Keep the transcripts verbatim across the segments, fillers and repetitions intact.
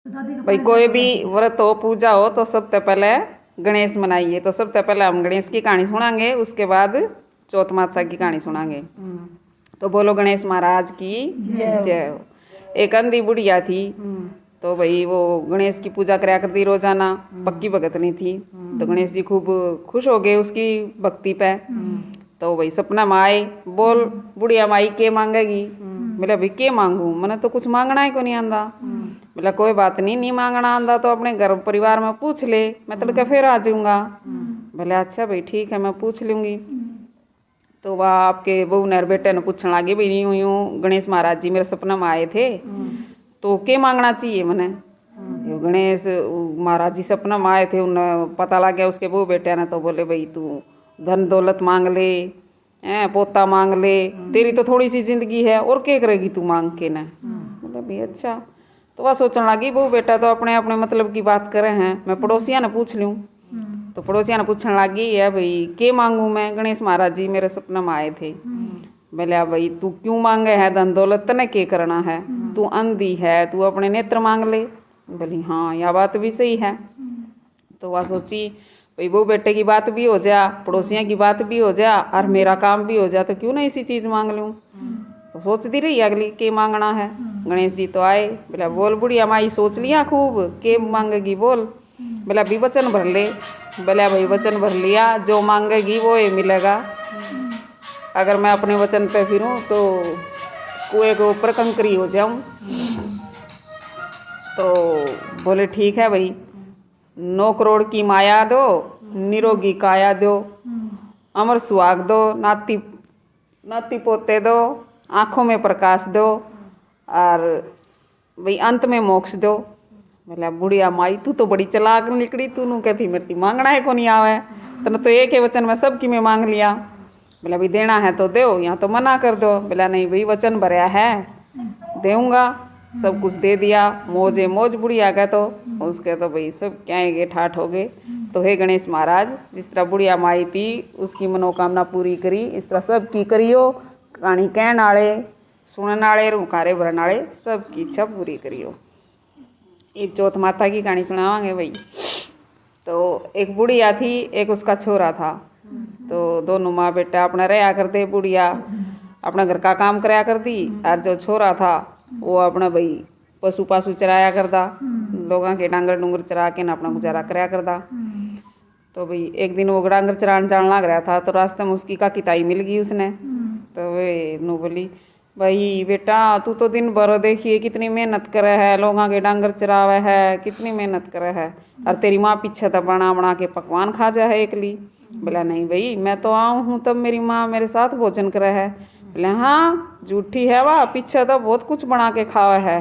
भाई, कोई भी व्रत हो, पूजा हो, तो सबसे पहले गणेश मनाइए। तो सबसे पहले हम गणेश की कहानी सुनाएंगे, उसके बाद चौथ माता की कहानी सुनाएंगे। तो बोलो गणेश महाराज की जय हो। एक अंधी बुढ़िया थी। तो भाई, वो गणेश की पूजा करया करती रोजाना। पक्की भगत नहीं थी। तो गणेश जी खूब खुश हो गए उसकी भक्ति पे। तो भाई, सपना में आए, बोल बुढ़िया माई, के मांगेगी? बोले, भाई, के मांगू, मैंने तो कुछ मांगना ही को नहीं आंदा। बोला, कोई बात नहीं, नहीं मांगना आंदा तो अपने घर परिवार में पूछ ले, मैं तड़के फिर आ जाऊंगा। बोले, अच्छा भाई, ठीक है, मैं पूछ लूंगी। तो वह आपके बहू ने और बेटे ने पूछने लगी, भाई, यूं यूं गणेश महाराज जी मेरे सपना में आए थे, तो के मांगना चाहिए मैंने? ये गणेश महाराज जी सपना में आए थे, उन्हें पता लग गया उसके बहू बेटिया ने, तो बोले, भाई, तू धन दौलत मांग ले, हैं, पोता मांग ले, तेरी तो थोड़ी सी जिंदगी है, और के करेगी तू मांग के ना? बोले, भाई, अच्छा। तो वह सोचने लगी, बहू बेटा तो अपने अपने मतलब की बात करे हैं, मैं पड़ोसिया ने पूछ लूँ। तो पड़ोसिया ने पूछने लगी है, भाई, के मांगू मैं? गणेश महाराज जी मेरे सपना में आए थे। बोले, भाई, तू क्यों मांगे है धन दौलत, तने के करना है? तू अंधी है, तू अपने नेत्र मांग ले। बोली, हाँ, यह बात भी सही है। तो वह सोची, भाई, बहू बेटे की बात भी हो जा, पड़ोसियां की बात भी हो जा, और मेरा काम भी हो जा, तो क्यों ना इसी चीज मांग लूं। तो सोचती रही अगली के मांगना है। गणेश जी तो आए, बोला, बोल बुढ़िया माई, सोच लिया खूब, के मांगेगी बोल। बोला, भी वचन भर ले। बोला, भाई, वचन भर लिया, जो मांगेगी वो ये मिलेगा। अगर मैं अपने वचन पे फिरूं तो कुएं के ऊपर कंकरी हो जाऊं। तो बोले, ठीक है भाई, नौ करोड़ की माया दो, निरोगी काया दो, अमर सुहाग दो, नाती नाती पोते दो, आंखों में प्रकाश दो, और भाई, अंत में मोक्ष दो। बोला, बुढ़िया माई, तू तो बड़ी चालाक निकली, तू नू कहती मेरे ती मांगना है को नहीं आवे, तने तो एक ही वचन में सबकी में मांग लिया। बोला, भाई, देना है तो दो, या तो मना कर दो। बोला, नहीं भाई, वचन भरया है, देऊंगा। सब कुछ दे दिया, मौज है मौज बुढ़िया का तो। उसके तो भाई सब क्या है, ठाठ हो गए। तो हे गणेश महाराज, जिस तरह बुढ़िया माई थी, उसकी मनोकामना पूरी करी, इस तरह सबकी करियो। कहानी कहण आले, सुनण आले, हुंकारे भरण आले, सबकी इच्छा पूरी करियो। इब चौथ माता की कहानी सुनावांगे भाई। तो एक बुढ़िया थी, एक उसका छोरा था। तो दोनों माँ बेटा अपना रहा करते। बुढ़िया अपना घर का काम करया करती, और जो छोरा था, वो अपना भाई पशु पाशु चराया करता, लोगों के डांगर डूंगर चरा के ना अपना गुजारा करया करता। तो भाई, एक दिन वो डांगर चरान जान लाग रहा था, तो रास्ते में उसकी काकी ताई मिल गई उसने। तो वे नू बोली, भाई बेटा, तू तो दिन भर देखिए कितनी मेहनत करे है, लोगां के डांगर चरावे है, कितनी मेहनत करे है, और तेरी माँ पीछे तो बना बना के पकवान खा जा है एकली। बोला, नहीं भाई, मैं तो आऊँ हूँ तब मेरी माँ मेरे साथ भोजन करे है। बोले, हाँ, झूठी है वह, पीछे तो बहुत कुछ बना के खावे है।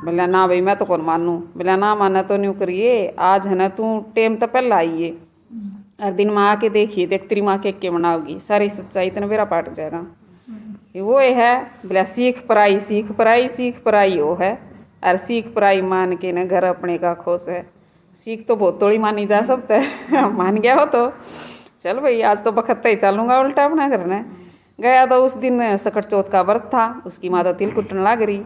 बोला, ना भाई, मैं तो कौन मानू। बोला, ना माने तो न्यू करिए, आज है ना, तू टेम तो पहला आइए, और दिन में आके देखिए, देख तेरी माँ के के बनाओगी, सारी सच्चाई तने बेरा पाट जाएगा। ये वो ये है, बोला, सीख पराई, सीख पराई, सीख पराई हो है, और सीख पराई मान के ना घर अपने का खुश है। सीख तो बहुत थोड़ी मानी जा सब तै। मान गया हो तो चल भाई, आज तो बखत ही चलूंगा उल्टा अपना घर ने। गया तो उस दिन सकट चौथ का व्रत था, उसकी माँ तो तिल कुटन लाग रही।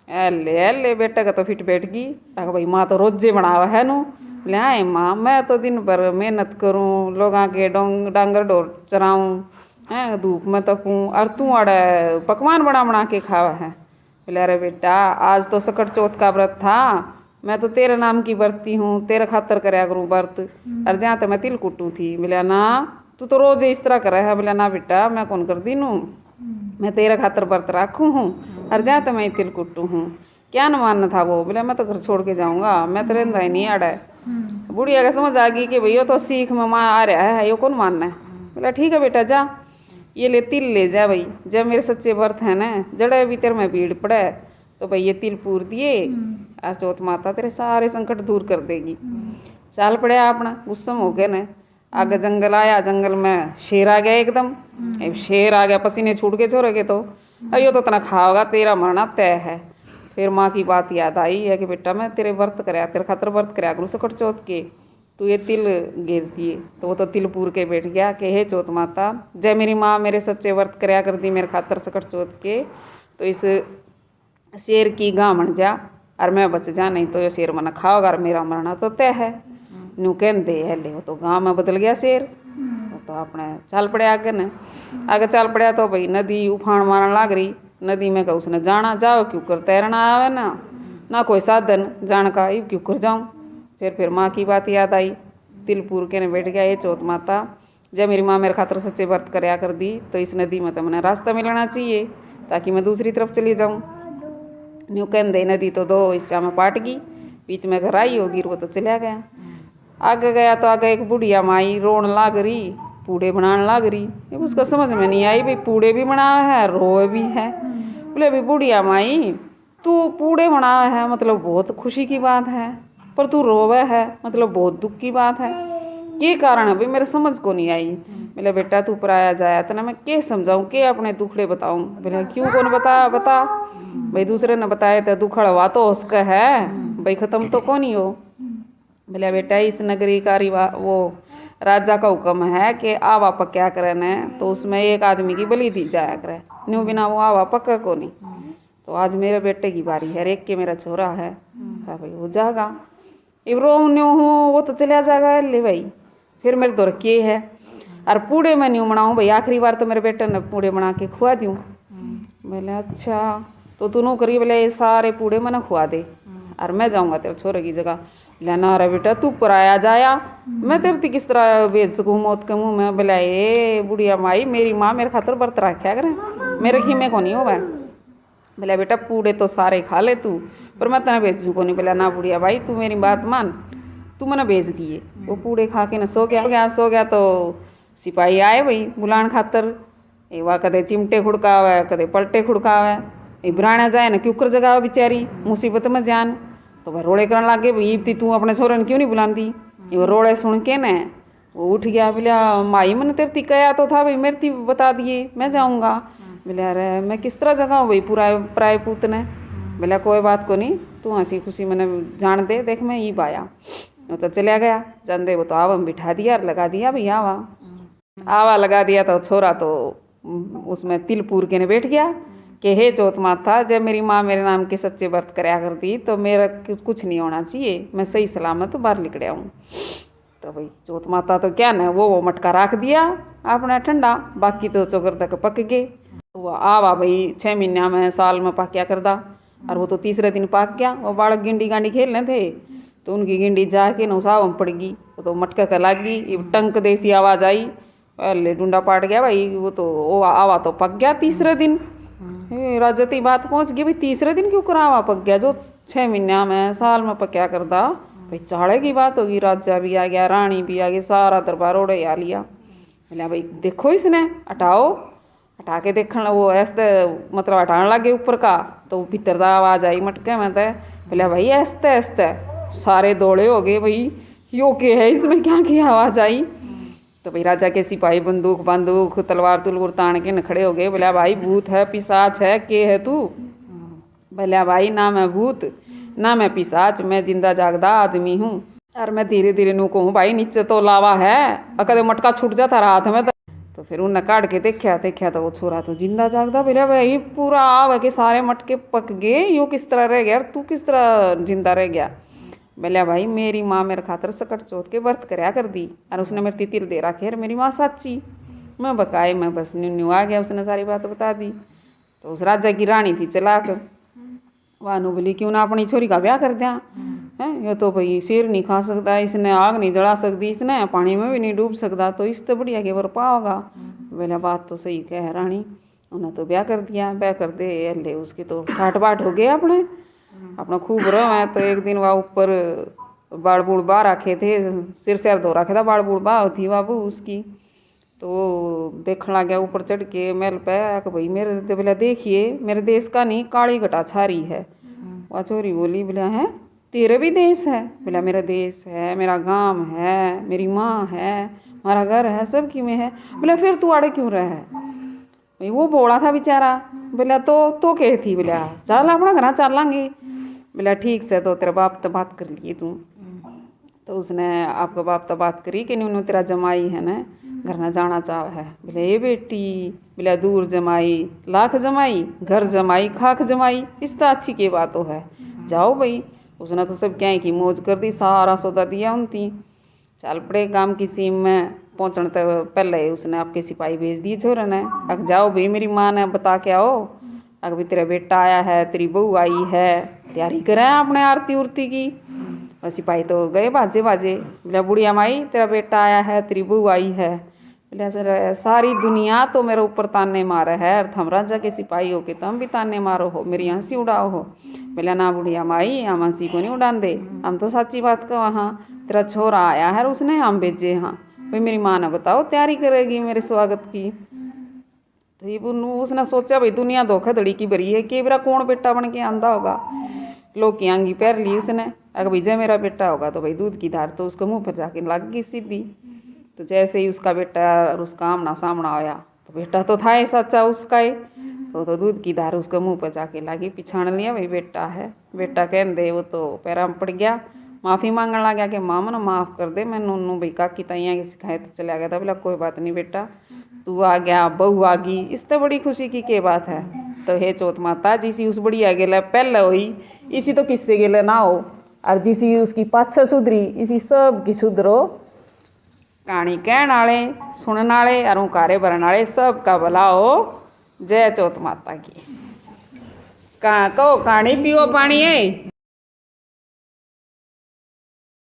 एले एले बेटा का तो फिट बैठ गई। अगर भाई, माँ तो रोजे बनावा है नू। ले आए माँ, मैं तो दिन भर मेहनत करूँ, लोगां के डोंग डांगर ढोर चराऊँ, हैं, धूप में तपूँ, और तू आड़े पकवान बना बना के खावा है। बोले, अरे बेटा, आज तो सकट चौथ का व्रत था, मैं तो तेरे नाम की व्रती हूँ, तेरे खातर करया करूँ व्रत। और जहाँ तो मैं तिल कुटूँ थी। बोले, ना, तू तो रोज इस तरह करे है। बोले, ना बेटा, मैं कौन कर दी नू, मैं तेरे खातर व्रत रखूँ हूँ, और जहाँ तो मैं तिल कुटूँ हूँ। क्या न मानना था वो। बोले, मैं तो घर छोड़ के जाऊँगा, मैं तो रहंदा ही नहीं आड़े। बुढ़िया के समझ आ गई कि भाई, यो तो सीख में माँ आ रहा है, यो कौन मानना है। बोला, ठीक है बेटा, जा, ये ले तिल ले जा भाई, जब मेरे सच्चे व्रत है ना, जड़े भी तेरे में भीड़ पड़े, तो भाई ये तिल पूर दिए, और चौथ माता तेरे सारे संकट दूर कर देगी। चाल पड़े अपना, गुस्सा में हो गए ना। आगे जंगल आया, जंगल में शेर आ गया एकदम। अब शेर आ गया, पसीने छूट गए छोरे के तो। अब यो तो तना खाओगा, तेरा मरना तय है। फिर माँ की बात याद आई है कि बेटा, मैं तेरे व्रत करया, तेरे खातर व्रत करया करूँ सकट चौथ के, तू ये तिल घेर दिए। तो वो तो तिल पूर के बैठ गया कि हे चौथ माता, जय मेरी माँ मेरे सच्चे व्रत करया कर दी मेरे खातर सकट चौथ के, तो इस शेर की गां बन जा, अर मैं बच जा, नहीं तो यो शेर मन्नै खावैगा, अर मेरा मरणा तो तय है। न्यू कहंदे हले वो तो गांव में बदल गया शेर। वो तो अपने चाल पड़े आगे ने। आगे चाल पड़ा तो भाई नदी उफान मारन लाग रही। नदी में का उसने जाना, जाओ क्यूकर तैरना आवे ना, ना कोई साधन जान का, इब क्यूकर जाऊं। फिर फिर माँ की बात याद आई। तिलपुर के ने बैठ गया, ये चौथ माता, जब मेरी माँ मेरे खातर सच्चे व्रत करया कर दी तो इस नदी में तो मन्नै रास्ता मिलना चाहिए, ताकि मैं दूसरी तरफ चली जाऊं। न्यू कहंदे नदी तो दो हिस्सा में पाट गई, बीच में घर आई होगी, वो तो चला गया। आगे गया तो आगे एक बुढ़िया माई रोन लाग रही, पूड़े बनान लाग रही। अब उसका समझ में नहीं आई भाई पूड़े भी बनावे है, रोवे भी है। बोले, भाई बुढ़िया माई, तू पूड़े बनावे है, मतलब बहुत खुशी की बात है, पर तू रोवे है, मतलब बहुत दुख की बात है। के कारण है भाई, मेरे समझ को नहीं आई। बोले, बेटा तू पराया जाया, तने मैं के समझाऊं, के अपने दुखड़े बताऊं? बोले, क्यों कौन बता, बता। भाई दूसरे ने बताए तो दुख हलवा तो उसका है भाई, खत्म तो कौन ही हो। बोले, बेटा इस नगरी का रिवा वो राजा का हुक्म है कि आवा पक्या करे ने, तो उसमें एक आदमी की बलि दी जाया करे, न्यू बिना वो आवा पक्का को नहीं। तो आज मेरे बेटे की बारी है, एक के मेरा छोरा है। हाँ भाई, हो जाएगा। इब रो न्यू हूँ, वो तो चला जाएगा, ले भाई, फिर मेरे धोर के है। और पूड़े मैं न्यू बनाऊँ भाई, आखिरी बार तो मेरे बेटे ने पूड़े बना के खुआ दूँ। बोले, अच्छा, तो तू नू करी, बोले, ये सारे पूड़े मन्नै खुआ दे, और मैं जाऊँगा तेरे छोरे की जगह। बोले, ना रे बेटा, तू पराया जाया, मैं तेरे ती किस तरह भेज सकूँ मौत के मुँह में? बोले, ए बुढ़िया माई, मेरी माँ मेरे खातर व्रत रखा करे, मेरे खीमे को नहीं होवे। बोले, बेटा, पूड़े तो सारे खा ले तू, पर मैं तने भेजूँ को नहीं। बोला, ना बुढ़िया भाई, तू मेरी बात मान, तू मन्नै भेज दिए। वो पूड़े खा के न सो गया, सो गया, सो गया तो सिपाही आए भाई बुलान खातर। ये वा कदे चिमटे खुड़कावे, कदे पलटे खुड़कावे। ये बिराना जाए ना क्यूकर जगावे बेचारी, मुसीबत में जान। तो वह रोले करन लाग गए, भाई इब ती तू अपने छोरे ने क्यों नहीं बुलांदी? ये वो रोले सुन के न वो उठ गया, बोला, माई, मैंने तेरे ती कहा तो था भाई, मेरे ती बता दिए, मैं जाऊँगा। बोला, अरे मैं किस तरह जगाऊँ भाई पूरा पराए पूत ने? बोला, कोई बात को नहीं, तू हंसी खुशी मैंने जान दे, देख मैं इब आया। वो तो चला गया, जांदे वो तो आवा में बिठा दिया और लगा दिया भाई आवा। आवा लगा दिया तो छोरा तो उसमें तिलपुर के ने बैठ गया कि हे चौथ माता, जब मेरी माँ मेरे नाम के सच्चे व्रत करया करती तो मेरा कु-, कुछ नहीं होना चाहिए, मैं सही सलामत बाहर निकल आऊँ। तो भाई चौथ माता तो क्या न वो, वो मटका रख दिया अपना ठंडा, बाकी तो चौगर तक पक गए। वो आवा भाई छः महीना में, साल में पाक्या करदा, और वो तो तीसरे दिन पाक गया। वो बालक गिंडी गांडी खेलने थे, तो उनकी गिंडी जाके न उस आवा में पड़ गई, वो तो मटका के लाग गई। इब टंक देसी आवाज आई, पहले डूंडा पाट गया भाई, वो तो वो आवा तो पक गया तीसरे दिन। ए, राजा ती बात पहुंच गई भाई, तीसरे दिन क्यों कर आवा पक गया, जो छः महीना में, साल में पक्या करदा। भाई चाले की बात होगी, राजा भी आ गया, रानी भी आ गई, सारा दरबार ओढ़े आ लिया। बोला, भाई देखो इसने, हटाओ। हटा के देखण, वो ऐसे मतलब हटान लागे ऊपर का, तो भीतर दा आवाज आई मटके में तै, बोला, भाई ऐसे ऐसे। सारे दौड़े हो गए, भाई यो के है, इसमें क्या की आवाज आई? तो भाई राजा के सिपाही बंदूक बंदूक तलवार तुलवार तान के न खड़े हो गए, बोला, भाई भूत है, पिशाच है, के है तू? बोला, भाई ना मैं भूत, ना मैं पिशाच, मैं जिंदा जागदा आदमी हूँ। और मैं धीरे धीरे नू कहूँ, भाई नीचे तो लावा है, और कदे मटका छूट जा थारा हाथ में तो। तो फिर उन्हें काढ़ के देखा, देखा तो वो छोरा तो जिंदा जागदा। बोला, भाई पूरा आव है कि सारे मटके पक गए, यो किस तरह रह गया और तू किस तरह जिंदा रह गया? बोला, भाई मेरी माँ मेरे खातर सकट चौथ के व्रत करया कर दी, और उसने मेरे ती तिल दे रखे, और मेरी माँ साची। मैं बकाए, मैं बस न्यू न्यू आ गया, उसने सारी बात बता दी। तो उस राजा की रानी थी चालाक, वा नू बोली, क्यों ना अपनी छोरी का ब्याह कर दिया। हैं, यो तो भाई शेर नहीं खा सकता, इसने आग नहीं जला सकती, इसने पानी में भी नहीं डूब सकता, तो इससे बढ़िया के वर पाओगा। बोला, बात तो सही कह रानी, उन्हें तो ब्याह कर दिया। ब्याह कर दे हले उसके तो ठाट बाट हो गए अपने, अपना खूब रहे। तो एक दिन वह ऊपर बाल बूल बाह रखे थे, सिर सिर धो रखे था, बाल बूल बाह थी बाबू उसकी। तो वो देखण लाग्या ऊपर चढ़ के महल पे, आके, भाई मेरे दे-, बोला, देखिए मेरे देश का नहीं, काली घटा छा रही है। वह छोरी बोली, बोला, है तेरा भी देश है? बोला, मेरा देश है, मेरा गांव है, मेरी माँ है, हमारा घर है, सब की में है। बोला, फिर तू आड़े क्यों रहे है? भाई वो बोला था बेचारा। बोला, तो तो कह थी? बोला, चल अपना घर चालांगे। बोला, ठीक से, तो तेरे बाप तो बात कर लिए तू। तो उसने आपके बाप तो बात करी कि न्यू न्यू तेरा जमाई है ना, घर ना जाना चाह है। बोले, ए बेटी, बोला, दूर जमाई लाख जमाई, घर जमाई खाक जमाई, इस तो अच्छी के बात हो है। जाओ भाई, उसने तो सब क्या की मौज कर दी, सारा सौदा दिया उनती। चल पड़े काम की सीम में पहुँचण ते पहले ही उसने आपके सिपाही भेज दिए छोरे ने, अक जाओ भाई मेरी माँ ने बता के आओ, अक भी तेरा बेटा आया है, तेरी बहू आई है, तैयारी करें अपने आरती उरती की। और सिपाही तो गए भाजे भाजे। बोला, बुढ़िया माई, तेरा बेटा आया है, तेरी बहू आई है। बोला, सर, सारी दुनिया तो मेरे ऊपर ताने मारे है, और थम राजा के सिपाही हो के तम भी ताने मारो हो, मेरी हंसी उड़ाओ हो। बोला, ना बुढ़िया माई, हम हंसी को नहीं उड़ाते, हम तो साची बात कहा हाँ, तेरा छोरा आया है और उसने हम भेजे हाँ। भाई मेरी माँ ने बताओ, तैयारी करेगी मेरे स्वागत की। तो ये वो-, उसने सोचा, भाई दुनिया धोखाधड़ी की भरी है, के बेरा कौन बेटा बन के आंदा होगा। लोग की आंगी पहर ली उसने, अगर भाई जय मेरा बेटा होगा तो भाई दूध की धार तो उसके मुंह पर जाके लग गई सीधी। तो जैसे ही उसका बेटा और उसका आमना सामना होया, तो बेटा तो था ही सच्चा उसका ही। तो, तो दूध की धार उसके मुंह पर जाके लगी, पिछाण लिया, भाई बेटा है। बेटा कहन दे, वो तो पैरां में पड़ गया, माफ़ी मांगण लग गया कि माँ, मन्नै माफ़ कर दे, मैं नूनू भाई काकी ताइयां के सिखाए तो चला गया था। बोला, कोई बात नहीं बेटा, तू आ गया, बहू आ गई, इससे बड़ी खुशी की के बात है। तो हे चौथ माता, जिसी उस बुढ़िया गेले पहले हुई, इसी तो किससे गेले ना हो, और जिसी उसकी पाछे सुधरी, इसी सब की सुधरो। कहानी कहण आले, सुणन आले और हुंकारे भरण आले सब का भला हो। जय चौथ माता की। का-, कहो, कहानी पियो पानी है।